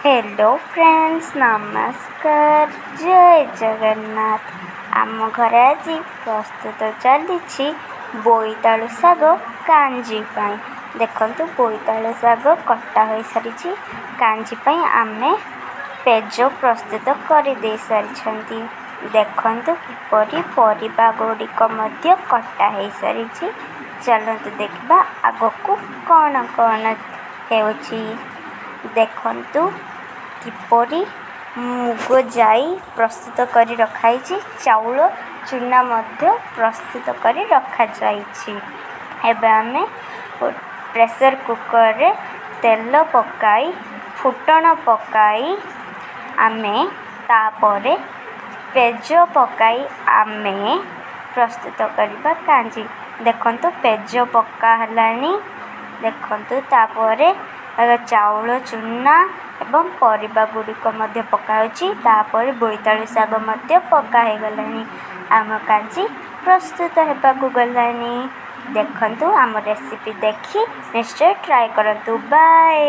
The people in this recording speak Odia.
ହ୍ୟାଲୋ ଫ୍ରେଣ୍ଡସ୍, ନମସ୍କାର, ଜୟ ଜଗନ୍ନାଥ। ଆମ ଘରେ ଆଜି ପ୍ରସ୍ତୁତ ଚାଲିଛି ବୋଇତାଳୁ ଶାଗ କାଞ୍ଜି ପାଇଁ। ଦେଖନ୍ତୁ, ବୋଇତାଳୁ ଶାଗ କଟା ହୋଇସାରିଛି। କାଞ୍ଜି ପାଇଁ ଆମେ ପେଜ ପ୍ରସ୍ତୁତ କରିଦେଇ ସାରିଛନ୍ତି। ଦେଖନ୍ତୁ କିପରି ପରିବା ଗୁଡ଼ିକ ମଧ୍ୟ କଟା ହୋଇସାରିଛି। ଚାଲନ୍ତୁ ଦେଖିବା ଆଗକୁ କ'ଣ କ'ଣ ହେଉଛି। ଦେଖନ୍ତୁ କିପରି ମୁଗ ଜାଇ ପ୍ରସ୍ତୁତ କରି ରଖାହେଇଛି, ଚାଉଳ ଚୁନା ମଧ୍ୟ ପ୍ରସ୍ତୁତ କରି ରଖାଯାଇଛି। ଏବେ ଆମେ ପ୍ରେସର କୁକରରେ ତେଲ ପକାଇ, ଫୁଟଣ ପକାଇ, ଆମେ ତାପରେ ପେଜ ପକାଇ ଆମେ ପ୍ରସ୍ତୁତ କରିବା କାଞ୍ଜି। ଦେଖନ୍ତୁ, ପେଜ ପକା ହେଲାଣି। ଦେଖନ୍ତୁ, ତାପରେ ଚାଉଳ ଚୁନା ଏବଂ ପରିବା ଗୁଡ଼ିକ ମଧ୍ୟ ପକା ହେଉଛି। ତାପରେ ବୋଇତାଳୁ ଶାଗ ମଧ୍ୟ ପକା ହେଇଗଲାଣି। ଆମ କାଞ୍ଜି ପ୍ରସ୍ତୁତ ହେବାକୁ ଗଲାଣି। ଦେଖନ୍ତୁ, ଆମ ରେସିପି ଦେଖି ନିଶ୍ଚୟ ଟ୍ରାଏ କରନ୍ତୁ। ବାଏ।